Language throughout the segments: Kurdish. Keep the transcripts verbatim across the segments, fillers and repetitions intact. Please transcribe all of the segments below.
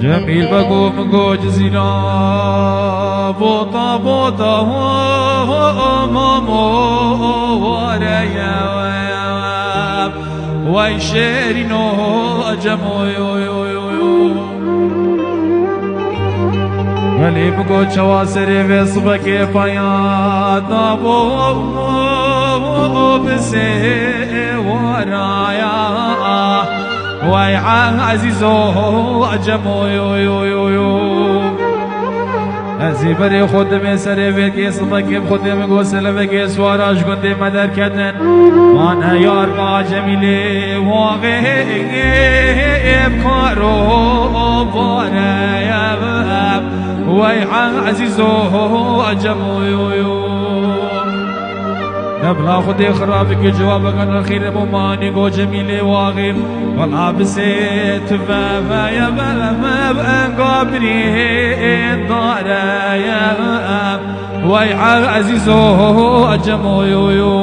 Cemîl Bego min got Cizîra, bota, bota, ho, ho, ho, mamo, wareye, wey şêrîno, Cemo, yo, yo, yo, yo. Welê min got çawa serê vê sibekê paya da bo, bo, bo, bisê waraya. Wey ezîzo, Cemo, yo, yo, yo, yo. Ez ê berê xwe dimê serê vê kê sibekê bi xwe dê min got selevekê swara ji gundê me derketin. Wan heyar ka Cemîlê waxê bi karo bareye. Wey ezîzo, Cemo, yo, yo. Ne bila Xwedê xirabikî cewabeke nexîr ebo manî go Cemîlê waxê. Wela bisê tu ve ve ye ve ve ve enga birîndare ye. Wey ezîzo, Cemo, yo, yo.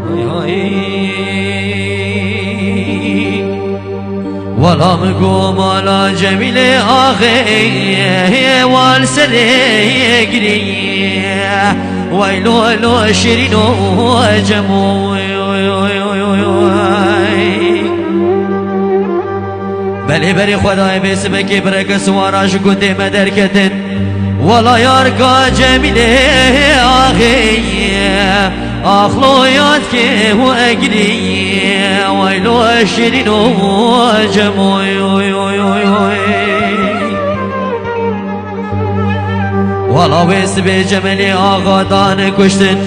Hay hay. Wela min got mala Cemîlê axê, wal serê girî. Wey lo lo şirîno Cemo. Belê berê xwe dayê vê sibekê bireke siwara ji gundê me derketin. Wela yar ka Cemîlê axê, axlo yad ke û egirî. Wey lo şirîno Cemo. Wela wê sibê Cemelê axa dane kuştin.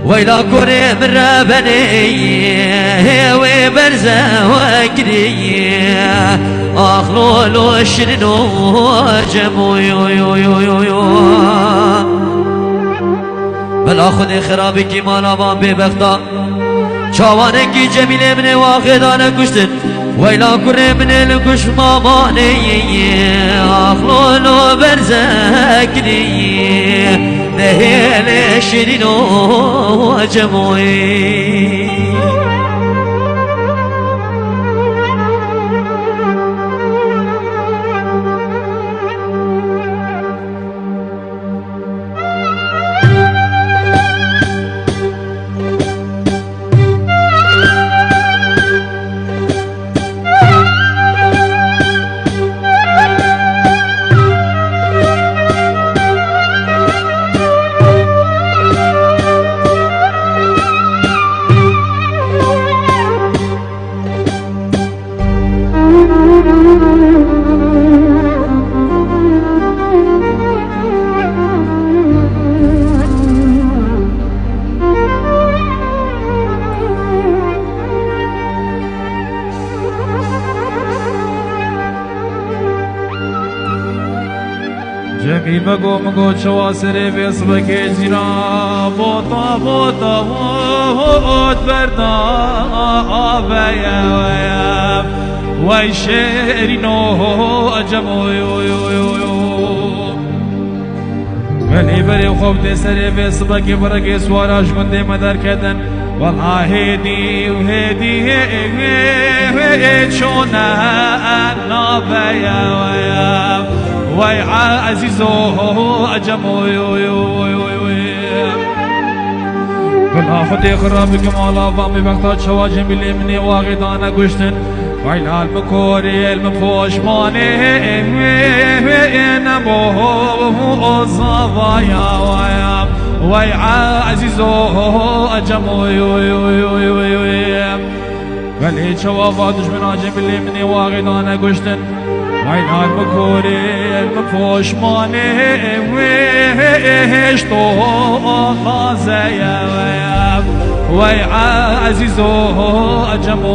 Weyla kurê min re benê, wê berze wekirî. Ax lo lo şirino Cemo, yo, yo, yo, yo, yo. Bila Xwedê xirabikî mala van bêbexta. Çawanekî Cemîlê min ê waxê dane kuştin. Weyla kurê min ê li kuş mamanê. Ax lo lo berze kirî. Dehê lê şirino Cemoyê. Cemîl me got, min got, çawa serê vê sibekê cîna bota, bota, hot berda aveye, wey şêrîno Cemo, yo, yo, yo, yo. Belê berê xwe bidê serê vê sibekê bi regê swara ji gundê me derketin. Wela hêdî û hêdî hê, hê, hê, hê çone naveye, wey, wey ezîzo Cemo, yo, yo, yo, yo, yo. Bila Xwedê xwe rabike mala van bêbexta çawa Cemîlê min ê waxê dane kuştin. Wey lal min korê, el min poşmanê, nemo o zavaya, wey, wey ezîzo Cemo, yo, yo, yo, yo, yo. Belê çawa va dijmina Cemîlê min ê waxê dane kuştin. Wey lal min korê, el min poşmanê, hêşto Xazeye wey, wey ezîzo, ecemo,